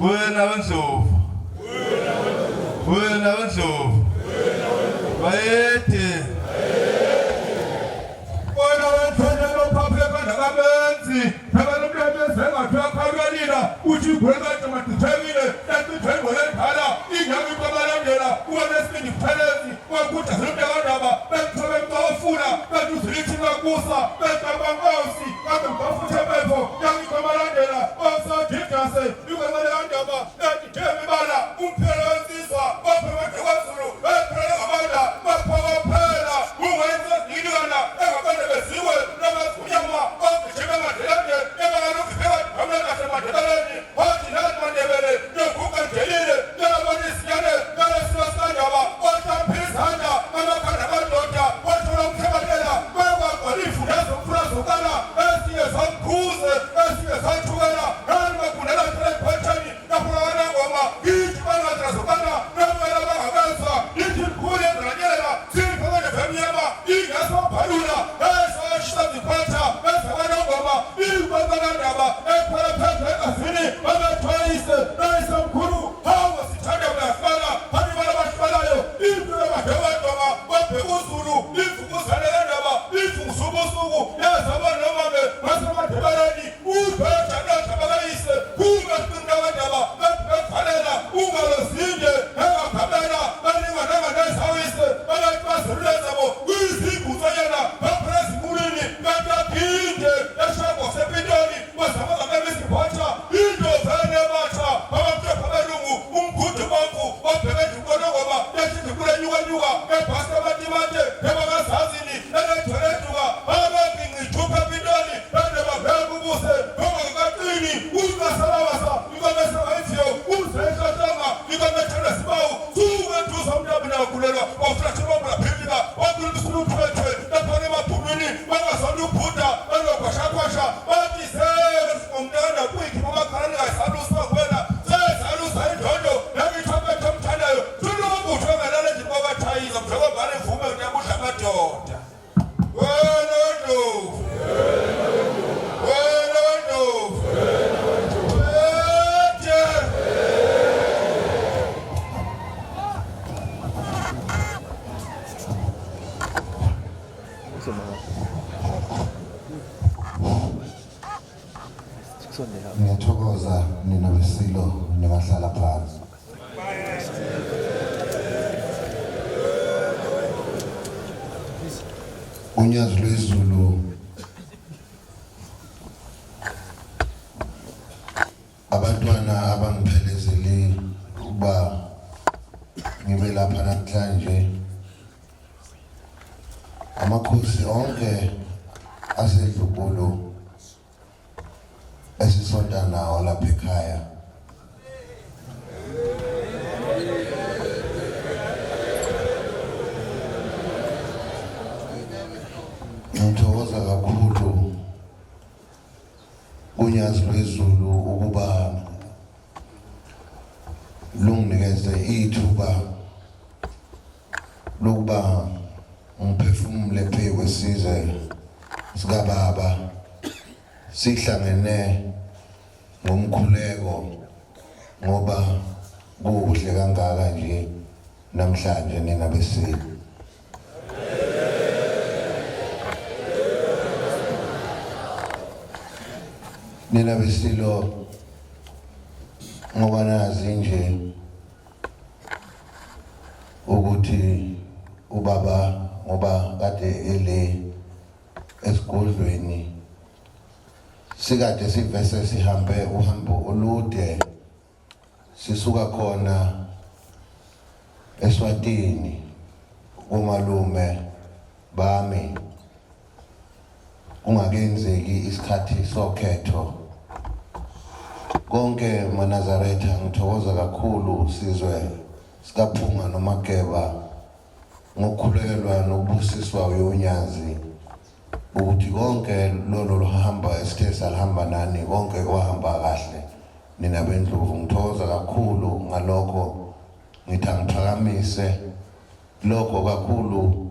Wena wendlovu. Wena wendlovu. Bayede. Wena wendlovu lophaphule khanda kamenzi. Phela lomlebe sengathi uyakhalelila uthi igweka madithekile lachithwe ingwele endala ingeke ikabalandela uwanesibindi buthelezi wakuda zelomntakandaba bemthobe mcawafuna bethi uzilithi kakusa becabankosi kade mgafuthe befo yangikabalandela osadidase ikwemele kandaba ethi imibala umphelo wensizwa waphemade kwazulu ephele ngamandla baphokophela ungenza inikana engabane beziwe namazunyama ogijima madelande ebakalungibeka amlakahle madeleleni wathi nathi mandebele yoguqa njelile yalabona isinyane yalesibasikandaba ohlaphila izandla amakhanda amadoda wathola umthebatela bayakwagcwala iy'funda zomfula zokala esinye samkhuze esinye sathukela nani bagundela thela ephatheni lapho kawanangoma ithi bangathela zokala nabuyela bangabezwa ithi mkhulu ezanyela siphakade emnyama ingesabhalula esashisa ziphatha ezabanangoma ibabanandaba ephela phezu egazini babethwayise nayisemkhulu hawa sithanda uyafana abantu balabahlalayo into yabadewadonga babheka uzulu imvukuzane kandaba ivukusubusuku yazaba nomame basemadebeleni ubheja bakayise kuba siqintakandaba bevalela ungalo zinde engagabela baninga nanganezawise balathi bazerulezabo kwizigutsanyana baphela kanti aphinde eshabo sepitoli bazama ngabemizibhotsha indovene abatsha abamhlophe abelungu umgudu bomvu babheke nje ubonongoma yashithi kulenyukanyuka ebhasi abatimate ebakazazini elethweleduka abaginqithupha epitoli bende babheka ubuse bongakaqini ukasalawasa ikomesakaithiyo uzehlahlanga ikomethela sibawu suke duza umntabina wakhulelwa wafulathela philika wakhulumisa uluthwethwe lapha emabhunwini bangasona ubhuda banokhwashakhwasha bathi sengumntana kuyikhi umakhalani kayisalusa kuwena sesalusa indondo nakithaphethe omthandayo thulukubuthwe ngalale nje kwabathayiza njengoba nivume kuyabudla amadoda. Wena wendlovu, wena wendlovu, wethe. Ngiyathokoza nina besilo nibahlala phansi. Unyazi lwezulu abantwana abangiphelezele ukuba ngibe lapha namhlanje, amakhosi onke asedlukulu esisonta nawo lapha ekhaya. Ngithokoza kakhulu kunyazi lwezulu ukuba lunginikeze ithuba lokuba ngiphefumule phezu kwesizwe sikababa sihlangene ngomkhuleko, ngoba kuhle kangaka nje namhlanje nina besilo. Nina besilo, ngoba nazi nje ukuthi ubaba ngoba kade ele esigodlweni sikade sivese sihambe uhambo olude sisuka khona eSwatini kumalume bami kungakenzeki isikhathi sokhetho. Konke maNazaretha, ngithokoza kakhulu sizwe sikaphunga nomageba ngokukhulekelwa nokubusiswa uyonyazi ukuthi konke lolo luhamba esithe salihamba nani konke kwahamba kahle. Nina bendlovu, ngithokoza kakhulu ngalokho, ngithi angiphakamise lokho kakhulu.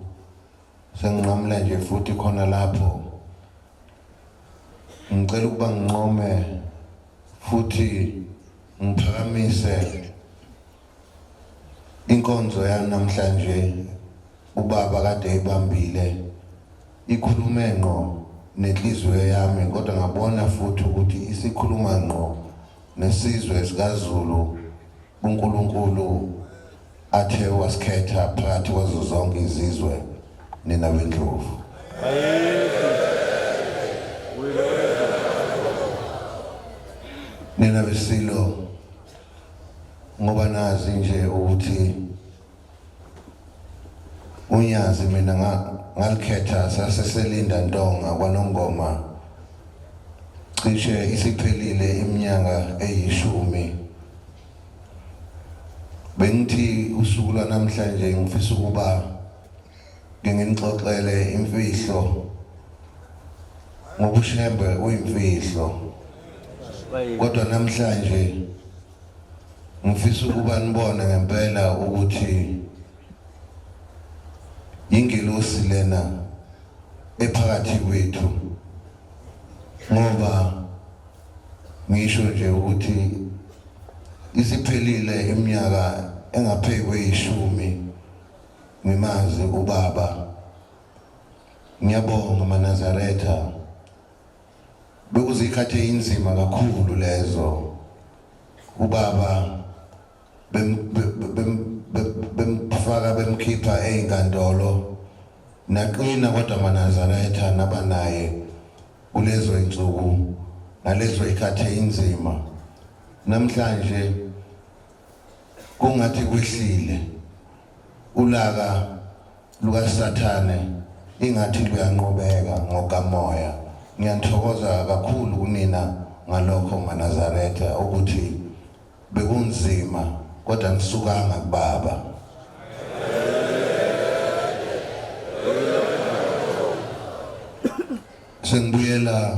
Senginqamula nje futhi khona lapho, ngicela ukuba ngincome futhi Ngiphakamise inkonzo yanamhlanje ubaba kade eyibambile ikhulume ngqo nenhliziyo yami kodwa ngabona futhi ukuthi isikhuluma ngqo nesizwe sikaZulu uNkulunkulu athe wasikhetha phakathi kwazo zonke izizwe nina bendlovu. Nina besilo ngoba nazi nje ukuthi unyazi mina ngalikhetha saseselinda ntonga kwanongoma cishe isiphelile iminyaka eyishumi bengithi usuku lwanamhlanje ngifisa ukuba nginixoxele imfihlo ngoba uShembe uyimfihlo kodwa namhlanje ngifisa ukuba nibone ngempela ukuthi ingelosi lena ephakathi kwethu ngoba ngisho nje ukuthi isiphelile iminyaka engapheki kweyishumi ngimazi ubaba ngiyabonga manazaretha bekuzikhathi ezinzima kakhulu lezo ubaba bemfaka bemkhipha ezinkantolo naqina kodwa manazaretha nabanaye kulezo insuku nalezo ikhathi einzima namhlanje kungathi kwehlile ulaka lukaSathane ingathi luyanqobeka ngokamoya ngiyanthokoza kakhulu kunina ngalokho maNazaretha ukuthi bekunzima kodwa nisukanga kubaba sengibuyela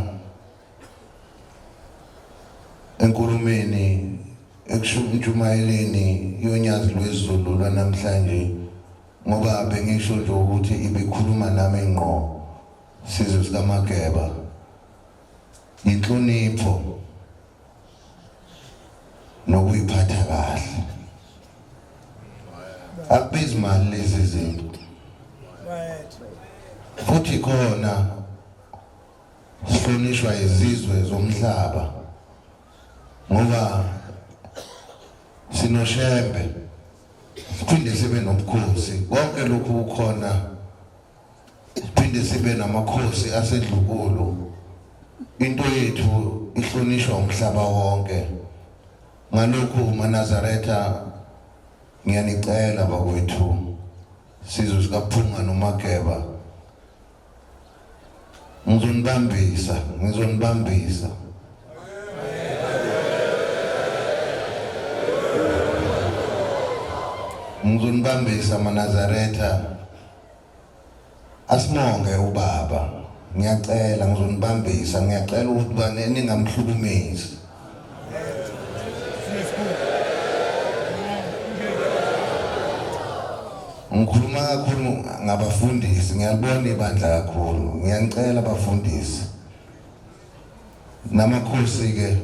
enkulumeni ekushumayeleni yonyazi lwezulu lwanamhlanje ngoba bengisho nje ukuthi ibikhuluma nami ngqo sizwe sikaMageba inhlonipho nokuyiphatha kahle akubizi mali lezi zinto futhi khona sihlonishwa izizwe zomhlaba ngoba sinoshembe siphinde sibe nobukhosi konke lokhu kukhona siphinde sibe namakhosi asedlukulu into yethu ihlonishwa umhlaba wonke ngalokhu maNazaretha ngiyanicela bakwethu sizwe sikaphunga nomageba ngizonibambisa ngizonibambisa ngizonibambisa maNazaretha asimonge ubaba ngiyacela ngizonibambisa ngiyacela ukuthi bane ningamhlukumezi Ngikhuluma kakhulu ngabafundisi, ngiyalibona ibandla kakhulu. Ngiyanicela abafundisi. Namakhosi ke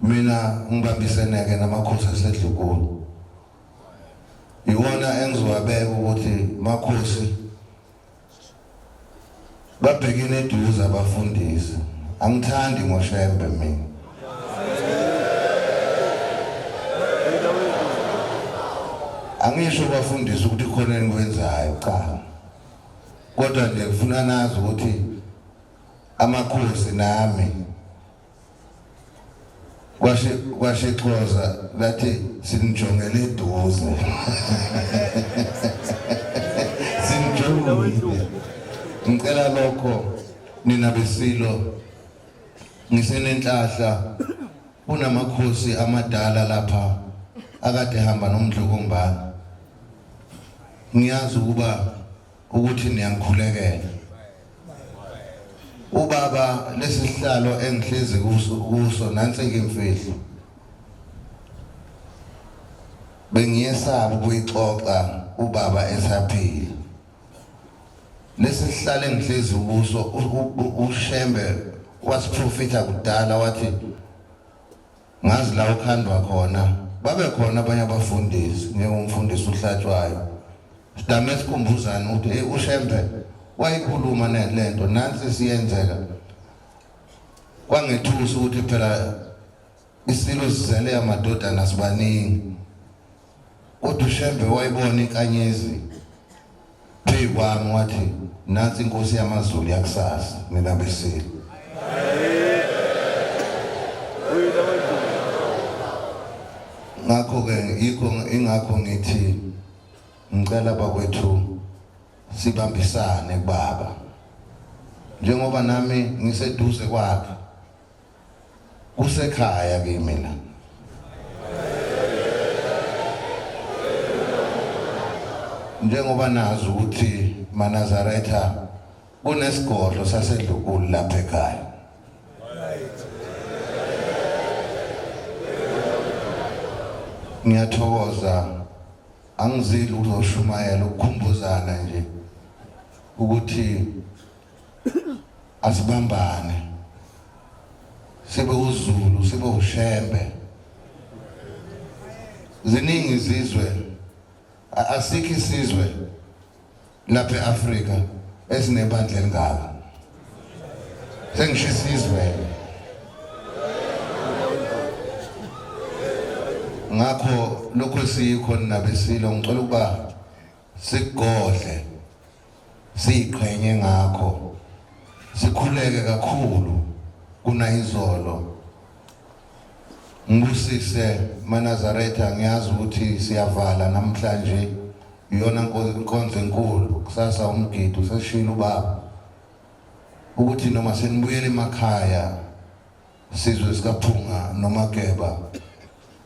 mina ngibambiseneke namakhosi asedlukulu. Iwona engizowabeka ukuthi makhosi babhekene eduze abafundisi angithandi ngoshembe mina angisho bafundisi ukuthi khona enikwenzayo cha kodwa nje kufuna nazi ukuthi amakhosi nami kwashe kwashexoza lathi sinijongele eduze sinijongile ngicela lokho nina besilo ngisenenhlahla kunamakhosi amadala lapha akade ehamba nomdlokombane ngiyazi ukuba ukuthi niyangikhulekela ubaba lesi sihlalo engihlezi kuso kuso nansi imfihlo bengiyesaba ukuyixoxa ubaba esaphila lesi sihlalo engihlezi kuso uShembe wasiprofita kudala wathi Ngazi la ukhandwa khona babe khona abanye abafundisi njengomfundisi uHlatshwayo. Sidame sikhumbuzane ukuthi hey uShembe wayikhuluma lento nansi siyenzeka. Kwangethusa ukuthi phela isilo sizele amadodana sibaningi. Kodwa uShembe wayibona inkanyezi phezu kwami wathi nansi inkosi yamaZulu yakusasa nina besilo. Ngakho ke yikho ingakho ngithi ngicela bakwethu sibambisane kubaba. Njengoba nami ngiseduze kwakhe kusekhaya kimi la. Njengoba nazi ukuthi maNazaretha kunesigodlo saseDlukulu lapha ekhaya. Ngiyathokoza angizili ukuzoshumayela ukukhumbuzana nje ukuthi asibambane sibe uZulu sibe uShembe. Ziningi izizwe, asikho isizwe lapha eAfrika esinebandla elingaka. Sengisho isizwe. Ngakho lokho siyikho nabesilo ngicela ukuba sikugodle siyiqhenye ngakho sikhuleke kakhulu kunayizolo. Ngibusise maNazaretha, ngiyazi ukuthi siyavala namhlanje iyona inkonzo enkulu, kusasa umgidi useshilo ubaba ukuthi noma senibuyela emakhaya sizwe sikaPhunga noMageba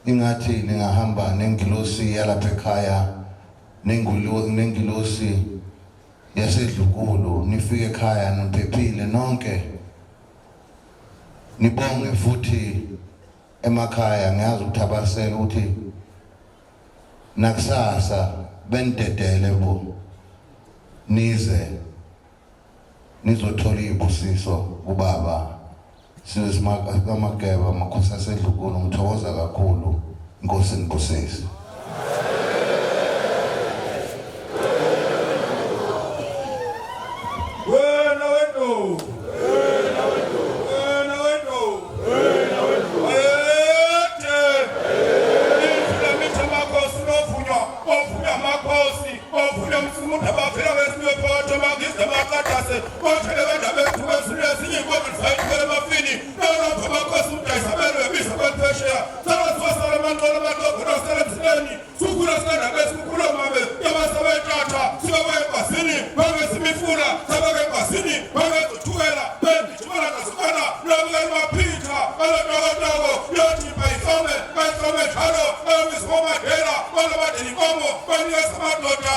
ingathi ningahamba nengilosi yalapha ekhaya nengilosi yasedlukulu nifike ekhaya niphephile nonke nibonge futhi emakhaya. Ngiyazi ukuthi abasele ukuthi nakusasa benidedele bo nize nizothola izibusiso kubaba sizwe sikaMageba makhosi asedlukulu. Ngithokoza kakhulu, inkosi nibusise. Wena wentombi, wena wentombi, Bayethe! Indlulamithi amakhosi novunywa, ovunywa amakhosi, ovunywa umsumuda bavela besilwe phakathi amangizwe amaqadase, othele bendaba ethuka ezulwini ezinye inkomo zayithwele emafini, nalapho amakhosi umdayisa belwe biza abantu phesheya, sabaswasala amanqola amaqogo nosele emzileni, Sukhula sikandaba esikhula mame yabasabethatha sibabeke ebhasini bangeza imifula sabeke ebhasini bangeza uthukela bengijimela nasibona lobukela maphitha balotokotoko yothi bayihlome bayihlome njalo bayomisa bomadela balobadela inkomo banikeza amadoda.